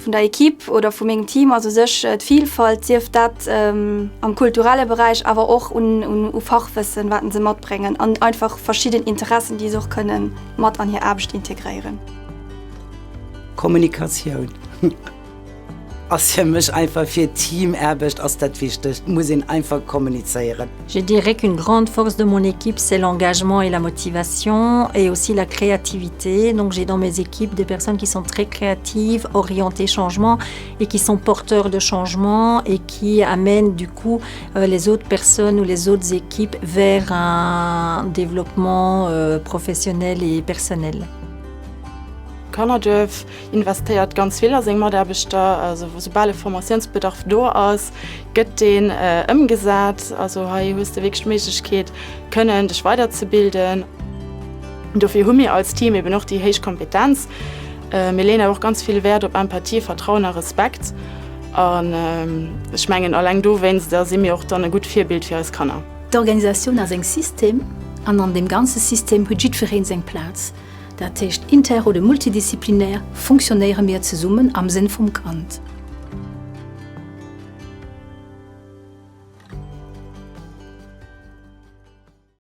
vun der Equipe oder vu mengem Team ass u sech d'Vilfalt, sief dat am kulturelle Beräich, awer och u Fachwëssen, wat se matbréngen an einfach verschidden Interessen, déi se och kënne mat an hir Aarbecht integréieren. Kommunikatioun. Ass fir mech einfach fir Teamaarbecht ass dat wichteg, et muss een einfach kommunizéieren. Je dirais qu'une grande force de mon équipe c'est l'engagement et la motivation et aussi la créativité. Donc j'ai dans mes équipes des personnes qui sont très créatives, orientées changement et qui sont porteurs de changement et qui amènent du coup euh, les autres personnes ou les autres équipes vers un développement euh, professionnel et personnel. Kannerduerf investéiert ganz vill a seng Mataarbechter. Also soubal e Formatiounsbedarf do ass, gëtt deen ëmgesat. Also hei hues de wierklech d'Méiglechkeet, kënnen dech weiderzebilden. Dofir hu mir als Team eben och déi héich Kompetenz. Mir leeën awer och ganz vill Wäert op Empathie, Vertrauen a Respekt. An ech mengen, alleng dowéinst si mir och dann e gutt Virbild fir eis Kanner. D'Organisatioun ass eng System an an deem ganze System huet jiddweree seng Plaz. Dat heescht inter oder multidisziplinär fonctionnéiere mir zesummen am Sënn vum Kand.